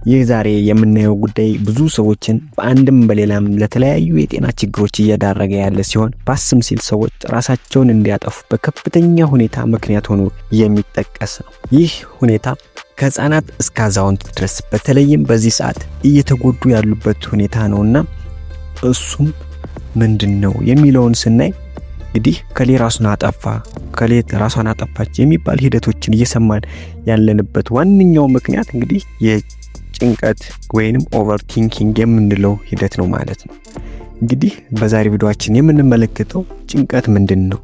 ይህ ዛሬ የምናየው ጉዳይ ብዙ ሰዎችን በአንድም በሌላም ለተለያዩ የጤና ችግሮች እየዳረገ ያለ ሲሆን ባስም ሲል ሰዎች ራሳቸውን እንዲያጠፉ በከፍተኛ ሁኔታ ምክንያት ሆኖ የሚጠቀስ ነው። ይህ ሁኔታ ከህፃናት እስከ አዛውንት ድረስ በተለይም በዚህ ሰዓት እየተጎዱ ያሉበት ሁኔታ ነውና እሱም ምንድን ነው የሚለውን ስናይ እንግዲህ ከሌ ራሱን አጠፋ፣ ከሌ ራሷን አጠፋች የሚባል ሂደቶችን እየሰማን ያለንበት ዋነኛው ምክንያት እንግዲህ የጭንቀት ወይንም overthinking የምንለው ሂደት ነው ማለት ነው። እንግዲህ በዛሬ ቪዲዮአችን የምንመለከተው ጭንቀት ምንድን ነው?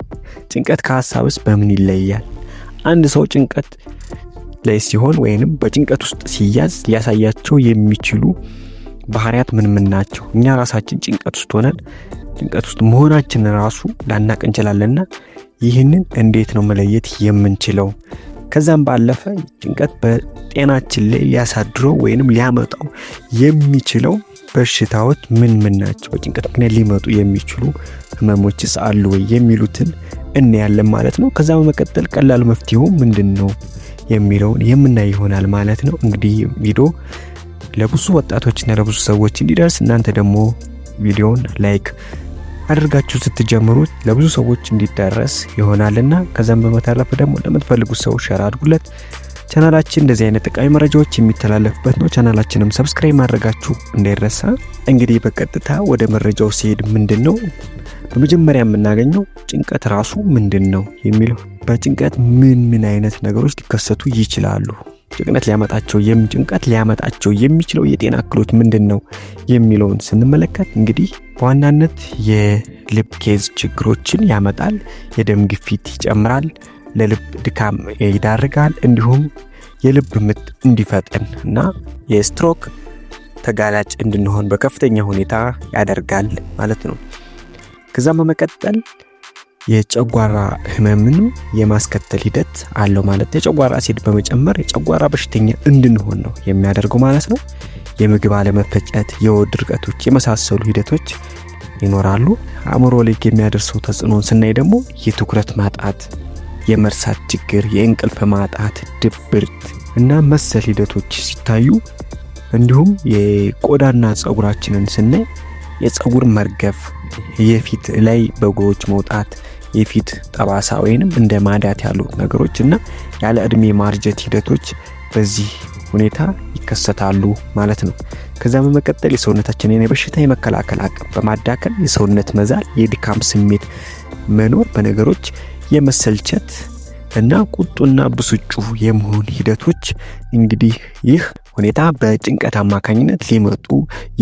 ጭንቀት ከሀሳብስ በምን ይለያል? አንድ ሰው ጭንቀት ላይ ሲሆን ወይንም በጭንቀት ውስጥ ሲያዝ ሊያሳያቸው የሚችሉ ባህሪያት ምን ምን ናቸው? እኛ ራሳችን ጭንቀት ውስጥ ሆነን ጭንቀት ውስጥ መሆናችን ራሱ ላናቅ እንችላለንና ይህንን እንዴት ነው መለየት የምንችለው? ከዛም ባለፈ ጭንቀት በጤናችን ላይ ሊያሳድረው ወይንም ሊያመጣው የሚችለው በሽታዎች ምን ምን ናቸው? በጭንቀት ምክንያት ሊመጡ የሚችሉ ህመሞችስ አሉ ወይ የሚሉትን እናያለን ማለት ነው። ከዛ በመቀጠል ቀላሉ መፍትሄው ምንድን ነው የሚለውን የምናይ ይሆናል ማለት ነው። እንግዲህ ቪዲዮ ለብዙ ወጣቶችና ለብዙ ሰዎች እንዲደርስ እናንተ ደግሞ ቪዲዮውን like አድርጋችሁ ስትጀምሩት ለብዙ ሰዎች እንዲዳረስ ይሆናልና ከዛም በመተረፈ ደግሞ ለምትፈልጉት ሰው share አድርጉለት። ቻናላችን እንደዚህ አይነት ጠቃሚ መረጃዎች የሚተላለፍበት ነው። ቻናላችንም subscribe ማድረጋችሁ እንዳይረሳ። እንግዲህ በቀጥታ ወደ መረጃው ሲሄድ ምንድን ነው በመጀመሪያ የምናገኘው ጭንቀት ራሱ ምንድን ነው የሚለው፣ በጭንቀት ምን ምን አይነት ነገሮች ሊከሰቱ ይችላሉ፣ ጭንቀት ሊያመጣቸው የሚችለው የጤና እክሎች ምንድን ነው የሚለውን ስንመለከት እንግዲህ በዋናነት የልብ case ችግሮችን ያመጣል። የደም ግፊት ይጨምራል፣ ለልብ ድካም ይዳርጋል፣ እንዲሁም የልብ ምት እንዲፈጥን እና የስትሮክ ተጋላጭ እንድንሆን በከፍተኛ ሁኔታ ያደርጋል ማለት ነው። ከዛም በመቀጠል የጨጓራ ህመምን የማስከተል ሂደት አለው ማለት የጨጓራ አሲድ በመጨመር የጨጓራ በሽተኛ እንድንሆን ነው የሚያደርገው ማለት ነው። የምግብ አለመፈጨት፣ የሆድ ድርቀቶች የመሳሰሉ ሂደቶች ይኖራሉ። አእምሮ ላይ የሚያደርሰው ተጽዕኖን ስናይ ደግሞ የትኩረት ማጣት፣ የመርሳት ችግር፣ የእንቅልፍ ማጣት፣ ድብርት እና መሰል ሂደቶች ሲታዩ እንዲሁም የቆዳና ፀጉራችንን ስናይ የፀጉር መርገፍ፣ የፊት ላይ ብጉሮች መውጣት፣ የፊት ጠባሳ ወይንም እንደ ማዳት ያሉ ነገሮች እና ያለ እድሜ ማርጀት ሂደቶች በዚህ ሁኔታ ይከሰታሉ ማለት ነው። ከዚያ በመቀጠል የሰውነታችንን የበሽታ የመከላከል አቅም በማዳከም የሰውነት መዛል፣ የድካም ስሜት መኖር፣ በነገሮች የመሰልቸት እና ቁጡና ብስጩ የመሆን ሂደቶች እንግዲህ ይህ ሁኔታ በጭንቀት አማካኝነት ሊመጡ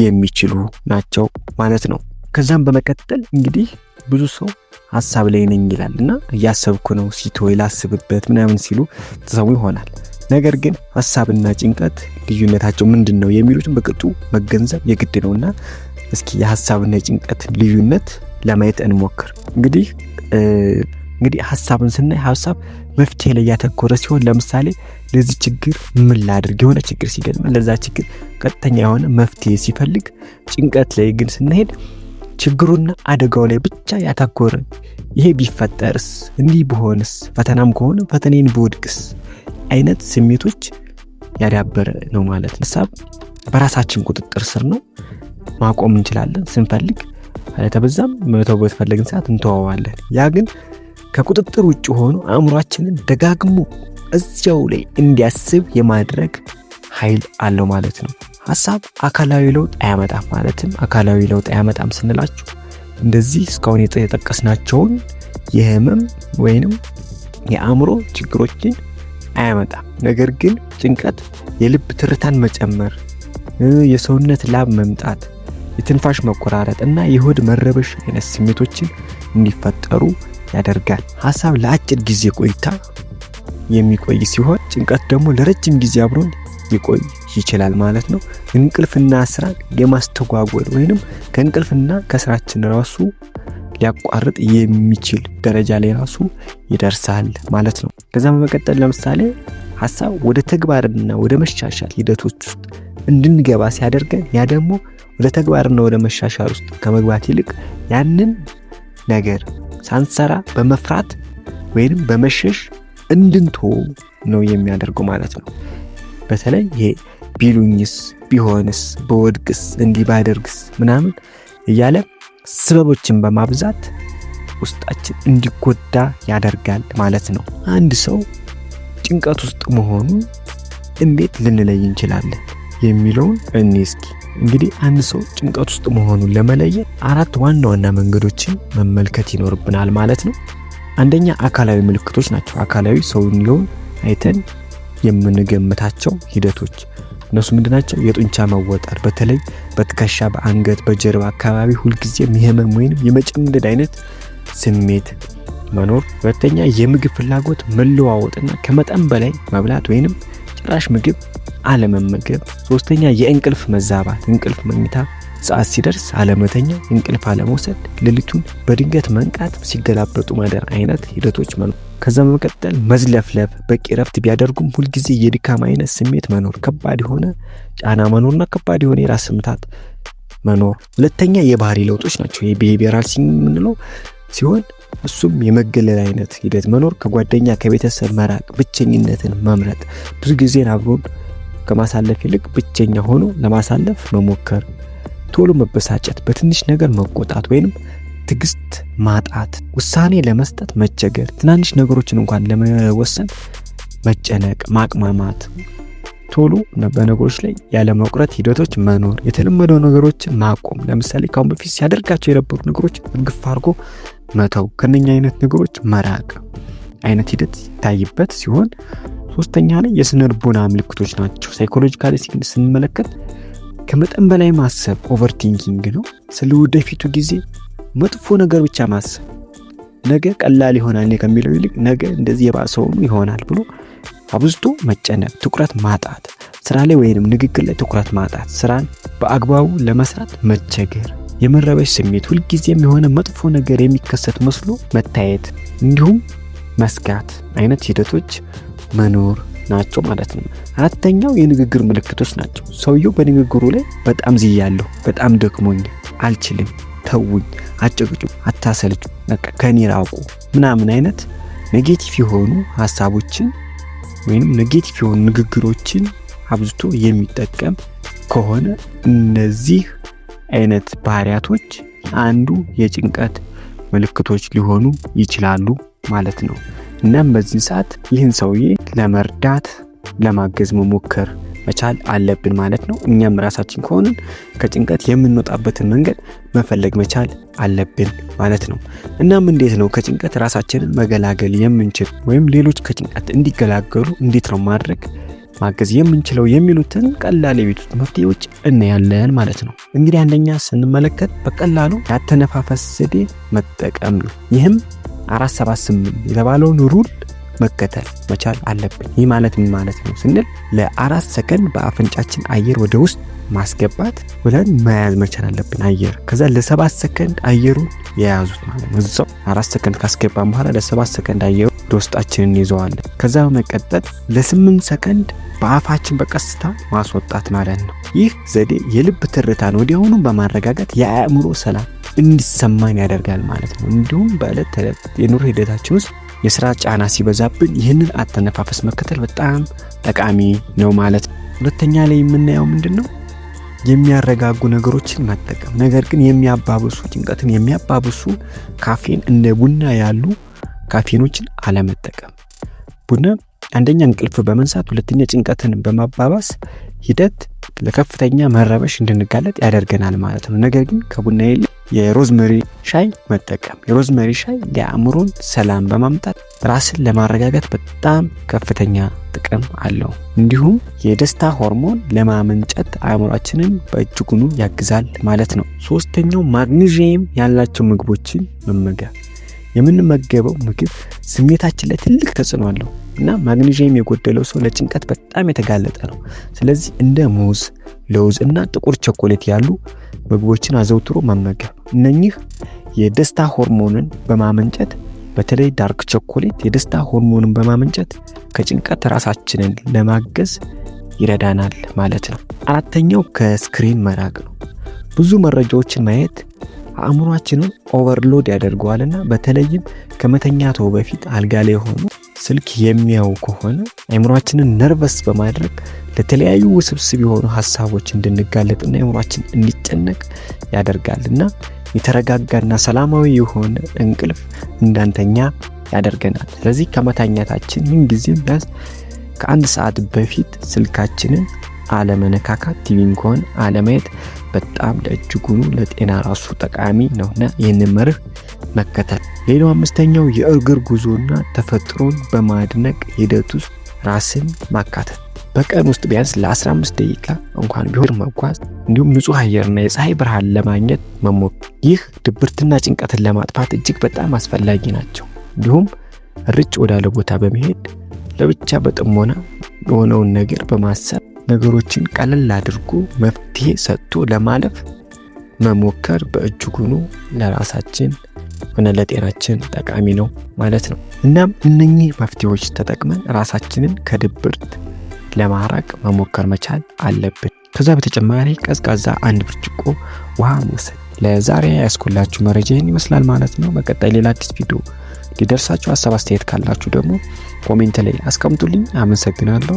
የሚችሉ ናቸው ማለት ነው። ከዛም በመቀጠል እንግዲህ ብዙ ሰው ሀሳብ ላይ ነኝ ይላል እና እያሰብኩ ነው ሲቶ ላስብበት ምናምን ሲሉ ተሰሙ ይሆናል። ነገር ግን ሀሳብና ጭንቀት ልዩነታቸው ምንድን ነው የሚሉትን በቅጡ መገንዘብ የግድ ነውና እስኪ የሀሳብና የጭንቀት ልዩነት ለማየት እንሞክር። እንግዲህ ሀሳብን ስናይ ሀሳብ መፍትሄ ላይ ያተኮረ ሲሆን ለምሳሌ ለዚህ ችግር ምን ላድርግ፣ የሆነ ችግር ሲገጥመን ለዛ ችግር ቀጥተኛ የሆነ መፍትሄ ሲፈልግ፣ ጭንቀት ላይ ግን ስንሄድ ችግሩና አደጋው ላይ ብቻ ያተኮረ ይሄ ቢፈጠርስ፣ እንዲህ ብሆንስ፣ ፈተናም ከሆነ ፈተናዬን ብወድቅስ አይነት ስሜቶች ያዳበረ ነው ማለት ነው። ሀሳብ በራሳችን ቁጥጥር ስር ነው፣ ማቆም እንችላለን ስንፈልግ፣ አለበለዚያም መተው በፈለግን ሰዓት እንተዋዋለን። ያ ግን ከቁጥጥር ውጭ ሆኖ አእምሯችንን ደጋግሞ እዚያው ላይ እንዲያስብ የማድረግ ኃይል አለው ማለት ነው። ሀሳብ አካላዊ ለውጥ አያመጣም። ማለትም አካላዊ ለውጥ አያመጣም ስንላችሁ እንደዚህ እስካሁን የጠቀስናቸውን የህመም ወይንም የአእምሮ ችግሮችን አያመጣም። ነገር ግን ጭንቀት የልብ ትርታን መጨመር፣ የሰውነት ላብ መምጣት፣ የትንፋሽ መቆራረጥ እና የሆድ መረበሽ አይነት ስሜቶችን እንዲፈጠሩ ያደርጋል። ሀሳብ ለአጭር ጊዜ ቆይታ የሚቆይ ሲሆን ጭንቀት ደግሞ ለረጅም ጊዜ አብሮን ሊቆይ ይችላል ማለት ነው። እንቅልፍና ስራን የማስተጓጎል ወይንም ከእንቅልፍና ከስራችን ራሱ ሊያቋርጥ የሚችል ደረጃ ላይ ራሱ ይደርሳል ማለት ነው። ከዛ በመቀጠል ለምሳሌ ሀሳብ ወደ ተግባርና ወደ መሻሻል ሂደቶች ውስጥ እንድንገባ ሲያደርገን ያ ደግሞ ወደ ተግባርና ወደ መሻሻል ውስጥ ከመግባት ይልቅ ያንን ነገር ሳንሰራ በመፍራት ወይንም በመሸሽ እንድንተወው ነው የሚያደርገው ማለት ነው። በተለይ ይሄ ቢሉኝስ፣ ቢሆንስ፣ ብወድቅስ፣ እንዲህ ባደርግስ ምናምን እያለ ስበቦችን በማብዛት ውስጣችን እንዲጎዳ ያደርጋል ማለት ነው። አንድ ሰው ጭንቀት ውስጥ መሆኑን እንዴት ልንለይ እንችላለን የሚለውን እኔ እስኪ እንግዲህ አንድ ሰው ጭንቀት ውስጥ መሆኑን ለመለየት አራት ዋና ዋና መንገዶችን መመልከት ይኖርብናል ማለት ነው። አንደኛ አካላዊ ምልክቶች ናቸው። አካላዊ ሰውየውን አይተን የምንገምታቸው ሂደቶች እነሱ ምንድናቸው? የጡንቻ መወጠር፣ በተለይ በትከሻ፣ በአንገት፣ በጀርባ አካባቢ ሁልጊዜም የህመም ወይንም የመጨምደድ አይነት ስሜት መኖር። ሁለተኛ የምግብ ፍላጎት መለዋወጥና ከመጠን በላይ መብላት ወይንም ጭራሽ ምግብ አለመመገብ። ሶስተኛ የእንቅልፍ መዛባት፣ እንቅልፍ መኝታ ሰዓት ሲደርስ አለመተኛ፣ እንቅልፍ አለመውሰድ፣ ሌሊቱን በድንገት መንቃት፣ ሲገላበጡ ማደር አይነት ሂደቶች መኖር። ከዛ በመቀጠል መዝለፍለፍ፣ በቂ እረፍት ቢያደርጉም ሁልጊዜ የድካም አይነት ስሜት መኖር፣ ከባድ የሆነ ጫና መኖርና ከባድ የሆነ የራስ ምታት መኖር። ሁለተኛ የባህሪ ለውጦች ናቸው። የ behavioral የምንለው ሲሆን እሱም የመገለል አይነት ሂደት መኖር፣ ከጓደኛ ከቤተሰብ መራቅ፣ ብቸኝነትን መምረጥ፣ ብዙ ጊዜን አብሮን ከማሳለፍ ይልቅ ብቸኛ ሆኖ ለማሳለፍ መሞከር፣ ቶሎ መበሳጨት፣ በትንሽ ነገር መቆጣት ወይንም ትዕግስት ማጣት፣ ውሳኔ ለመስጠት መቸገር፣ ትናንሽ ነገሮችን እንኳን ለመወሰን መጨነቅ፣ ማቅማማት፣ ቶሎ በነገሮች ላይ ያለመቁረጥ ሂደቶች መኖር፣ የተለመደው ነገሮችን ማቆም፣ ለምሳሌ ካሁን በፊት ሲያደርጋቸው የነበሩ ነገሮች እርግፍ አድርጎ መተው፣ ከነኛ አይነት ነገሮች መራቅ አይነት ሂደት ይታይበት ሲሆን፣ ሶስተኛ ላይ የስነ ልቦና ምልክቶች ናቸው። Psychologically ስንመለከት ከመጠን በላይ ማሰብ overthinking ነው። ስለ ወደፊቱ ጊዜ መጥፎ ነገር ብቻ ማሰብ፣ ነገ ቀላል ይሆናል ከሚለው ይልቅ ነገ እንደዚህ የባሰውኑ ይሆናል ብሎ አብዝቶ መጨነቅ፣ ትኩረት ማጣት፣ ስራ ላይ ወይንም ንግግር ላይ ትኩረት ማጣት፣ ስራን በአግባቡ ለመስራት መቸገር፣ የመረበሽ ስሜት፣ ሁልጊዜም የሆነ መጥፎ ነገር የሚከሰት መስሎ መታየት፣ እንዲሁም መስጋት አይነት ሂደቶች መኖር ናቸው ማለት ነው። አራተኛው የንግግር ምልክቶች ናቸው። ሰውየው በንግግሩ ላይ በጣም ዝያለሁ፣ በጣም ደክሞኝ፣ አልችልም፣ ተውኝ፣ አጨቅጩ፣ አታሰልቹ፣ በቃ ከኔ ራቁ ምናምን አይነት negative የሆኑ ሀሳቦችን ወይም negative የሆኑ ንግግሮችን አብዝቶ የሚጠቀም ከሆነ እነዚህ አይነት ባህሪያቶች አንዱ የጭንቀት ምልክቶች ሊሆኑ ይችላሉ ማለት ነው። እናም በዚህ ሰዓት ይህን ሰውዬ ለመርዳት ለማገዝ መሞከር መቻል አለብን ማለት ነው። እኛም ራሳችን ከሆንን ከጭንቀት የምንወጣበትን መንገድ መፈለግ መቻል አለብን ማለት ነው። እናም እንዴት ነው ከጭንቀት ራሳችንን መገላገል የምንችል ወይም ሌሎች ከጭንቀት እንዲገላገሉ እንዴት ነው ማድረግ ማገዝ የምንችለው የሚሉትን ቀላል የቤት ውስጥ መፍትሄዎች እናያለን ማለት ነው። እንግዲህ አንደኛ ስንመለከት በቀላሉ የአተነፋፈስ ዘዴ መጠቀም ነው። ይህም 4-7-8 የተባለውን rule መከተል መቻል አለብን። ይህ ማለት ምን ማለት ነው ስንል ለ4 ሰከንድ በአፍንጫችን አየር ወደ ውስጥ ማስገባት ብለን መያዝ መቻል አለብን አየር። ከዛ ለ7 ሰከንድ አየሩን የያዙት ማለት ነው። እዛው 4 ሰከንድ ካስገባን በኋላ ለ7 ሰከንድ አየሩ ወደ ውስጣችን እንይዘዋለን። ከዛ በመቀጠል ለ8 ሰከንድ በአፋችን በቀስታ ማስወጣት ማለት ነው። ይህ ዘዴ የልብ ትርታን ወዲያውኑ በማረጋጋት የአእምሮ ሰላም እንዲሰማን ያደርጋል ማለት ነው። እንዲሁም በዕለት ተዕለት የኑሮ ሂደታችን ውስጥ የስራ ጫና ሲበዛብን ይህንን አተነፋፈስ መከተል በጣም ጠቃሚ ነው ማለት ነው። ሁለተኛ ላይ የምናየው ምንድን ነው? የሚያረጋጉ ነገሮችን መጠቀም። ነገር ግን የሚያባብሱ ጭንቀትን የሚያባብሱ ካፌን እንደ ቡና ያሉ ካፌኖችን አለመጠቀም። ቡና አንደኛ እንቅልፍ በመንሳት፣ ሁለተኛ ጭንቀትን በማባባስ ሂደት ለከፍተኛ መረበሽ እንድንጋለጥ ያደርገናል ማለት ነው። ነገር ግን ከቡና ይልቅ የሮዝመሪ ሻይ መጠቀም። የሮዝመሪ ሻይ የአእምሮን ሰላም በማምጣት ራስን ለማረጋጋት በጣም ከፍተኛ ጥቅም አለው። እንዲሁም የደስታ ሆርሞን ለማመንጨት አእምሯችንን በእጅጉኑ ያግዛል ማለት ነው። ሶስተኛው ማግኒዥየም ያላቸው ምግቦችን መመገብ። የምንመገበው ምግብ ስሜታችን ላይ ትልቅ ተጽዕኖ አለው እና ማግኒዥየም የጎደለው ሰው ለጭንቀት በጣም የተጋለጠ ነው። ስለዚህ እንደ ሙዝ፣ ለውዝ እና ጥቁር ቸኮሌት ያሉ ምግቦችን አዘውትሮ መመገብ። እነኚህ የደስታ ሆርሞንን በማመንጨት በተለይ dark chocolate የደስታ ሆርሞንን በማመንጨት ከጭንቀት ራሳችንን ለማገዝ ይረዳናል ማለት ነው። አራተኛው ከ screen መራቅ ነው። ብዙ መረጃዎችን ማየት አእምሯችንን overload ያደርገዋልና በተለይም ከመተኛቱ በፊት አልጋ ላይ ሆኖ ስልክ የሚያዩ ከሆነ አእምሯችንን nervous በማድረግ ለተለያዩ ውስብስብ የሆኑ ሀሳቦች እንድንጋለጥና አእምሯችን እንዲጨነቅ ያደርጋል እና የተረጋጋና ሰላማዊ የሆነ እንቅልፍ እንዳንተኛ ያደርገናል። ስለዚህ ከመተኛታችን ምንጊዜም ቢያንስ ከአንድ ሰዓት በፊት ስልካችንን አለመነካካት፣ ቲቪም ከሆነ አለማየት በጣም ለእጅጉኑ ለጤና ራሱ ጠቃሚ ነውና ይህንን መርህ መከተል። ሌላው አምስተኛው የእግር ጉዞና ተፈጥሮን በማድነቅ ሂደት ውስጥ ራስን ማካተት። በቀን ውስጥ ቢያንስ ለ15 ደቂቃ እንኳን ቢሆን መጓዝ፣ እንዲሁም ንጹህ አየርና የፀሐይ ብርሃን ለማግኘት መሞከር። ይህ ድብርትና ጭንቀትን ለማጥፋት እጅግ በጣም አስፈላጊ ናቸው። እንዲሁም ርጭ ወዳለ ቦታ በመሄድ ለብቻ በጥሞና የሆነውን ነገር በማሰብ ነገሮችን ቀለል አድርጎ መፍትሄ ሰጥቶ ለማለፍ መሞከር በእጅጉኑ ለራሳችን ሆነ ለጤናችን ጠቃሚ ነው ማለት ነው። እናም እነኚህ መፍትሄዎች ተጠቅመን ራሳችንን ከድብርት ለማራቅ መሞከር መቻል አለብን። ከዛ በተጨማሪ ቀዝቃዛ አንድ ብርጭቆ ውሃ መውሰድ። ለዛሬ ያስኩላችሁ መረጃ ይህን ይመስላል ማለት ነው። በቀጣይ ሌላ አዲስ ቪዲዮ ሊደርሳችሁ ሀሳብ አስተያየት ካላችሁ ደግሞ comment ላይ አስቀምጡልኝ። አመሰግናለሁ።